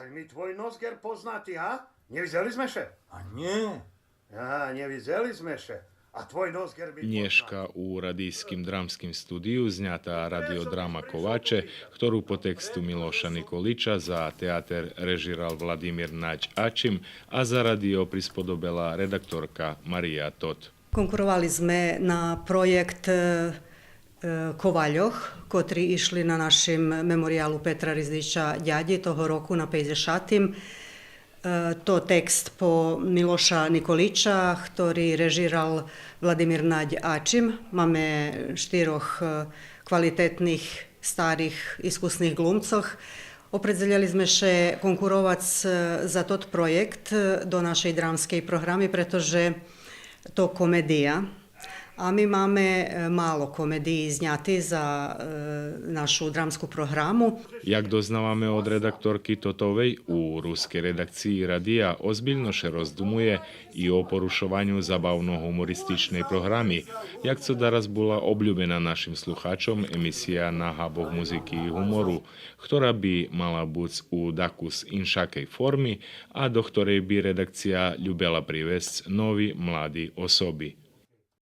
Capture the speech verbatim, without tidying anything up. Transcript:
Алє ми твой носґер познати, а? Нє видзели зме ше? А нє. А, нє видзели зме ше. А твой носґер ми познати. Нєшка у Радийским драмским студию знята радиодрама Коваче, хтору по тексту Милоша Николича за театер режирал Владимир Надь Ачим, а за радио присподобела редакторка Мария Тот. Конкуровали зме на проєкт, е, е, Ковальох, котри ишли на нашим Мемориялу Петра Риздича Дядї того року на пейдзешатим. Е, то текст по Милоша Николича, хтори режирал Владимир Надь Ачим. Маме штирох, е, квалитетних, старих, искусних ґлумцох. Опредзелєли зме ше конкуровац, е, за тот проєкт, е, до нашей драмскей програми, прето же то комедия. А ми маме, е, мало комедиї зняти за, е, нашу драмску програму. Як дознаваме од редакторки Тотовей, у рускей редакциї радия озбильно ше роздумує и о порушованю забавно-гумористичней програми, як цо дараз була облюбена нашим слухачом емисия На габох музики и гумору, хтора би мала буц у дакус иншакей форми, а до хторей би редакция любела привесц нови млади особи.